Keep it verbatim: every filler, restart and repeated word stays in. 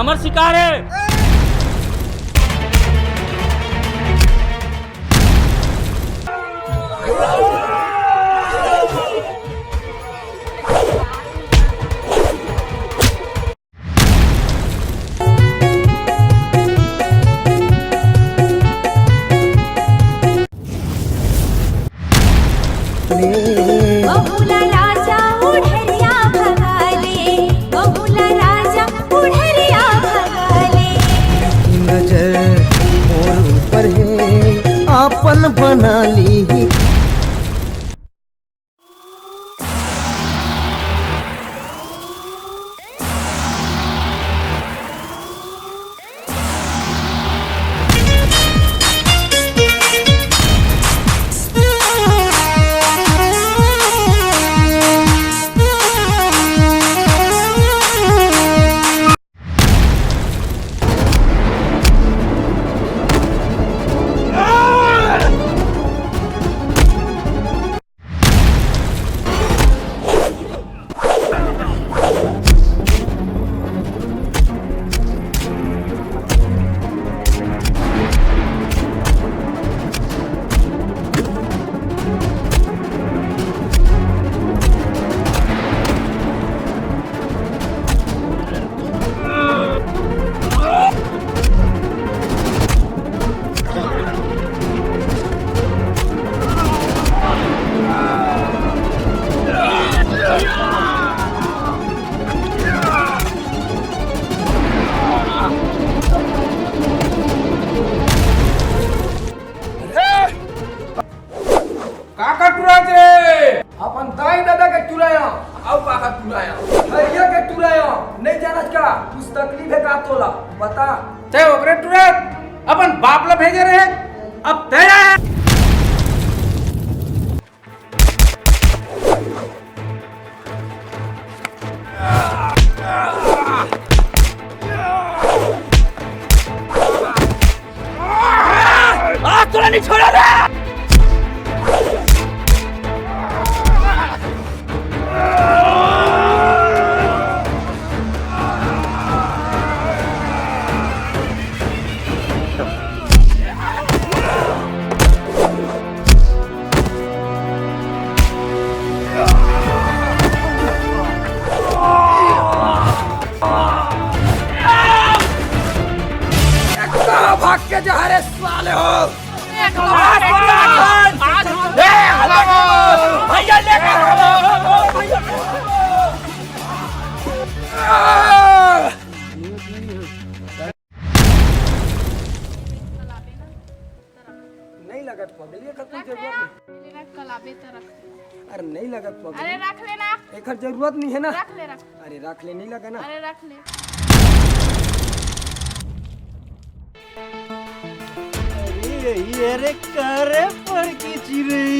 हमर शिकार हे। बहुला राजा उढ़रिया भगाले, बहुला राजा उढ़रिया भगाले। नजर मोर ऊपर हे, आपन बना ली। का का टुरात रे? अपन दाई ददा के टुराया, अउ का का टुराया? हरिया के टुराया, नहीं जानत का? कुछ तकलीफ हे का तोला? बता। तैं ओकरे टुरात अपन बाप ला भेजे रहे, अब तैं आया। आज तोला नहीं छोड़ा रे। कहाँ भाग के जा रहे साले हो? भैया लेकर नहीं लगत पगली, एकर कोई जरूरत नहीं। अरे रख, कल आबे त रख। अरे नहीं लगत पगली। अरे रख ले ना। एकर जरूरत नहीं है ना। रख ले, रख। अरे रख ले, नहीं लगा ना। अरे रख ले। अरे, ये रे करे पर की चिरई।